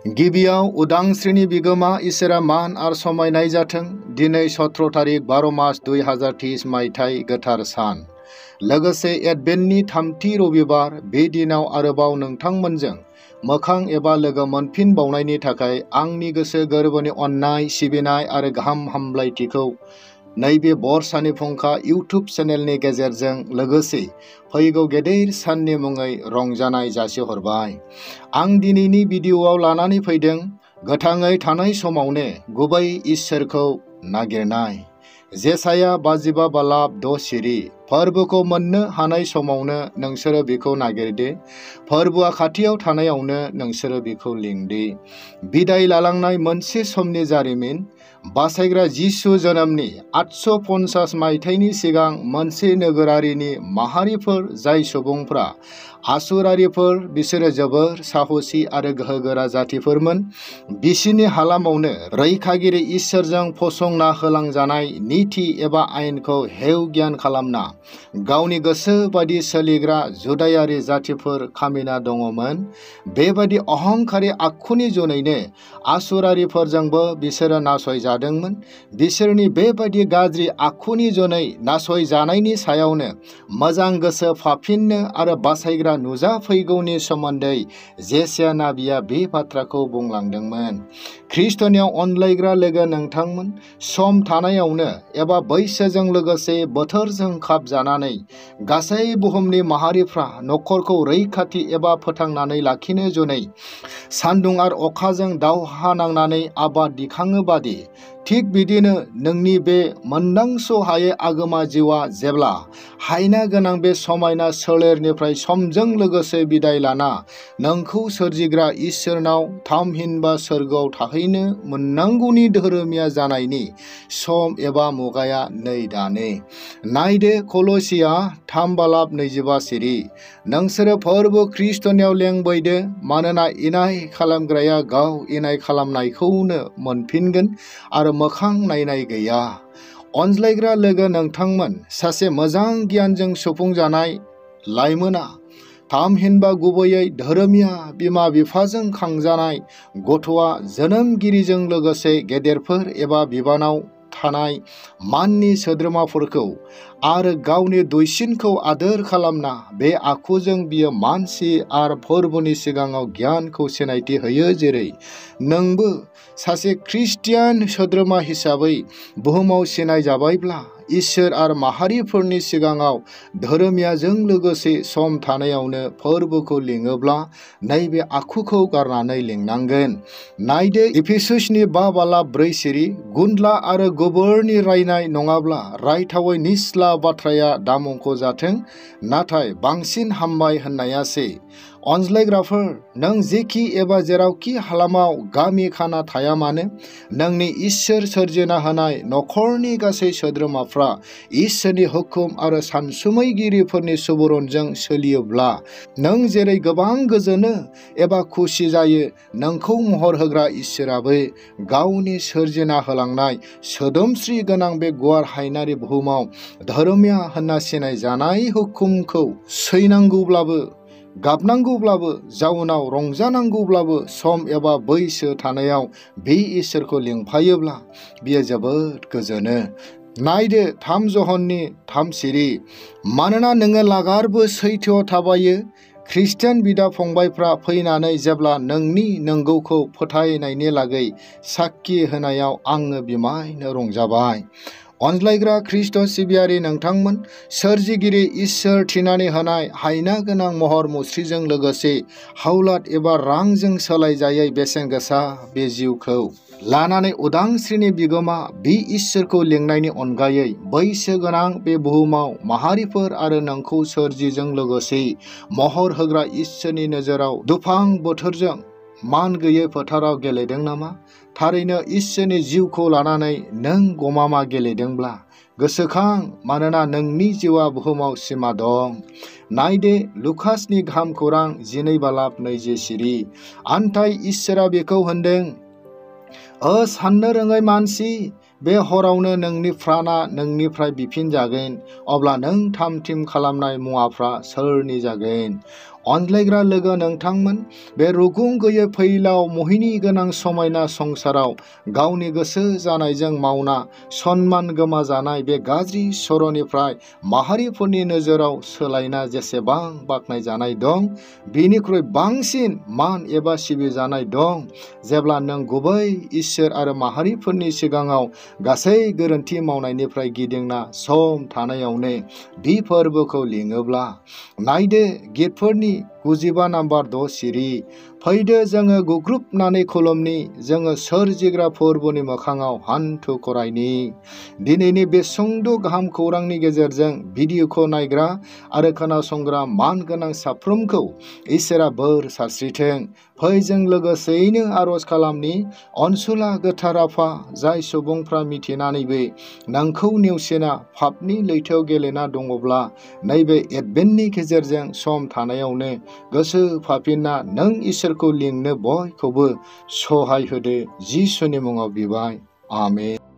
गिबियाव उदांस्रिनि बिगोमा इसोरा मान आरो समायनाय जाथों। दिनै 17 तारिख 12 मार्च 2030 मायथाइ गोथार सान, लोगोसे एडभेन्टनि थामथि रबिबार। बे दिनाव आरोबाव नोंथांमोनजों मोखां एबा लोगो मोनफिनबावनायनि थाखाय आंनि गोसो गोरबोनि अननाय, सिबिनाय आरो गाहाम हामलायथिखौ नैबे बरसानि फुंखा इउटुब चेनेलनि गेजेरजों लोगोसे फैगौ गेदेर साननि मुङै रंजानाय जासिहरबाय। आं दिनैनि भिडिअआव लानानै फैदों गोथाङै थानाय समावनो गुबै इसोरखौ नागिरनाय। जेसाया 55 बालाब 6 सिरि। फोरबोखौ मोननो हानाय समावनो नोंसोरो बेखौ नागिरदो। फोरबोआ खाथियाव थानायावनो नोंसोरो बेखौ लिंदो। बिदाय लालांनाय मोनसे समनि जारिमिन। बासायग्रा जिसु जोनोमनि 850 मायथाइनि सिगां मोनसे नोगोरारिनि माहारिफोर जाय सुबुंफ्रा आसुरारिफोर, बिसोरो जोबोर साहसि आरो गोहोगोरा जातिफोरमोन। बिसिनि हालामावनो रैखागिरि इसोरजों फसंना होलांजानाय नीति एबा आयेनखौ हेव गियान खालामना गावनि गोसो बायदि सोलिग्रा जुदायारि जातिफोर खामिना दङमोन। बेबादि अहंकारि आखुनि जुनैनो आसुरारिफोरजोंबो बिसोरो नासयजादोंमोन। बिसोरनि बेबादि गाज्रि आखुनि जुनै नासयजानायनि सायावनो मोजां गोसो फाफिननो आरो बासायग्रा नुजाफैगौनि सोमोन्दै जेसाया नाबिया बे बाथ्राखौ बुंलांदोंमोन। ख्रिस्टनियाव अनलायग्रा लोगो नोंथांमोन, सम थानायावनो एबा बैसोजों लोगोसे बोथोरजों खाबजानानै गासै बुहुमनि माहारिफ्रा न'खरखौ रैखाथि एबा फोथांनानै लाखिनो जुनै सान्दुं आरो अखाजों दावहा नांनानै आबाद दिखाङो बादि, थिग बिदिनो नोंनि बे मोनदांस'हायै आगोमा जिउआ जेब्ला हायना गोनां बे समायना सोलेरनिफ्राय समजों लोगोसे बिदाय लाना नोंखौ सोरजिग्रा इसोरनाव थामहिनबा सोरगोआव थाहैनो मोननांगौनि धोरोमिया जानायनि सम एबा मुगाया नै दानो। नायदो कलसिया 3 बालाब 25 सिरि। नोंसोरो फोरबो ख्रिस्टनियाव लेंबैदो, मानोना इनाय खालामग्राया गाव इनाय खालामनायखौनो मोनफिनगोन आरो मोखां नायनाय गैया। अनज्लायग्रा लोगो नोंथांमोन, सासे मोजां गियानजों सुफुंजानाय लाइमोना थामहिनबा गुबैयै धोरोमिया बिमा बिफाजों खांजानाय गथ'आ जोनोमगिरिजों लोगोसे गेदेरफोर एबा बिबानाव थानाय माननि सोद्रोमाफोरखौ आरो गावनि दुइसिनखौ आदोर खालामना बे आखुजों बियो मानसि आरो फोरबोनि सिगाङाव गियानखौ सिनायथि होयो। जेरै नोंबो सासे ख्रिस्टियान सोद्रोमा हिसाबै बुहुमाव सिनाय जाबायब्ला इसोर आरो माहारिफोरनि सिगाङाव धोरोमियाजों लोगोसे सम थानायावनो फोरबोखौ लिङोब्ला नैबे आखुखौ गारनानै लिंनांगोन। नायदो इफिसुसनि 5 बालाब 4 सिरि। गुन्दला आरो गोबोरनि रायनाय नङाब्ला रायथावै निस्ला बाथ्राया दामुंख' जाथों, नाथाय बांसिन हामबाय होननायासो। अनज्लायग्राफोर, नों जेखि एबा जेरावखि हालामाव गामि खाना थाया मानो, नोंनि इसोर सोरजिना होनाय न'खरनि गासै सोद्रोमाफ्रा इसोरनि हुकुम आरो सानसुमैगिरिफोरनि सुबुरुनजों सोलियोब्ला नों जेरै गोबां गोजोनो एबा खुसि जायो, नोंखौ महर होग्रा इसोराबो गावनि सोरजिना होलांनाय सोदोमस्रि गोनां बे गुवार हायनारि बुहुमाव धोरोमिया होनना सिनाय जानाय हुकुमखौ सैनांगौब्लाबो, गाबनांगौब्लाबो, जाउनाव रंजानांगौब्लाबो सम एबा बैसो थानायाव बे इसोरखौ लिंफायोब्ला बियो जोबोद गोजोनो। नायदो 3 जहननि 3 सिरि। मानोना नोङो लागारबो सैथोआव थाबायो। ख्रिस्टियान बिदा फंबायफ्रा फैनानै जेब्ला नोंनि नंगौखौ फोथायनायनि लागै साखि होनायाव आङो बिमायनो रंजाबाय। अनज्लायग्रा ख्रिस्ट सिबियारि नोंथांमोन, सोरजिगिरि इसोर थिनानै होनाय हायना गोनां महर मुस्रिजों लोगोसे हावलाद एबा रांजों सोलायजायै बेसेन गोसा बे जिउखौ लानानै उदांस्रिनि बिगोमा बे इसोरखौ लिंनायनि अनगायै बैसो गोनां बे बुहुमाव माहारिफोर आरो नोंखौ सोरजिजों लोगोसे महर होग्रा इसोरनि नोजोराव दुफां बोथोरजों मान गैयै फोथाराव गेलेदों नामा? थारैनो इसोरनि जिउखौ लानानै नों गमामा गेलेदोंब्ला गोसोखां, मानोना नोंनि जिउआ बुहुमाव सिमा दं। नायदो लुकासनि गाहाम खौरां 12 बालाब 20 सिरि। आन्थाय इसोरा बेखौ होनदों, साननो रोङै मानसि, बे हरावनो नोंनि प्राणा नोंनिफ्राय बिफिनजागोन। अब्ला नों थाम थिम खालामनाय मुवाफ्रा सोरनि जागोन? अनज्लायग्रा लोगो नोंथांमोन, बे रुगुं गैयै फैलाव मोहिनी गोनां समायना संसाराव गावनि गोसो जानायजों मावना सन्मान गोमाजानाय बे गाज्रि सरनिफ्राय माहारिफोरनि नोजोराव सोलायना जेसेबां बाख्नायजानाय दं, बिनिख्रुइ बांसिन मान एबा सिबिजानाय दं जेब्ला नों गुबै इसोर आरो माहारिफोरनि सिगाङाव गासै गोरोन्थि मावनायनिफ्राय गिदिंना सम थानायावनो बि फोरबोखौ लिङोब्ला। नायदो गितफोरनि 95 नाम्बार 6 सिरि। फैदो जोङो गुग्रुबनानै खुलुमनि, जोङो सोरजिग्रा फोरबोनि मोखाङाव हान्थु खरायनि। दिनैनि बे सुंद' गाहाम खौरांनि गेजेरजों भिडिअखौ नायग्रा आरो खोनासंग्रा मान गोनां साफ्रोमखौ इसोरा बोर सारस्रिथों। फै जों लोगोसेयैनो आरज खालामनि। अनसुला गोथार आफा, जाय सुबुंफ्रा मिथिनानैबो नोंखौ नेवसिना पापनि लैथोआव गेलेना दङब्ला, नैबे एडभेन्टनि गेजेरजों सम थानायावनो गोसो फाफिनना नों इसोरखौ लिंनो बयखौबो सहाय होदो। जिसुनि मुङाव बिबाय, आमेन।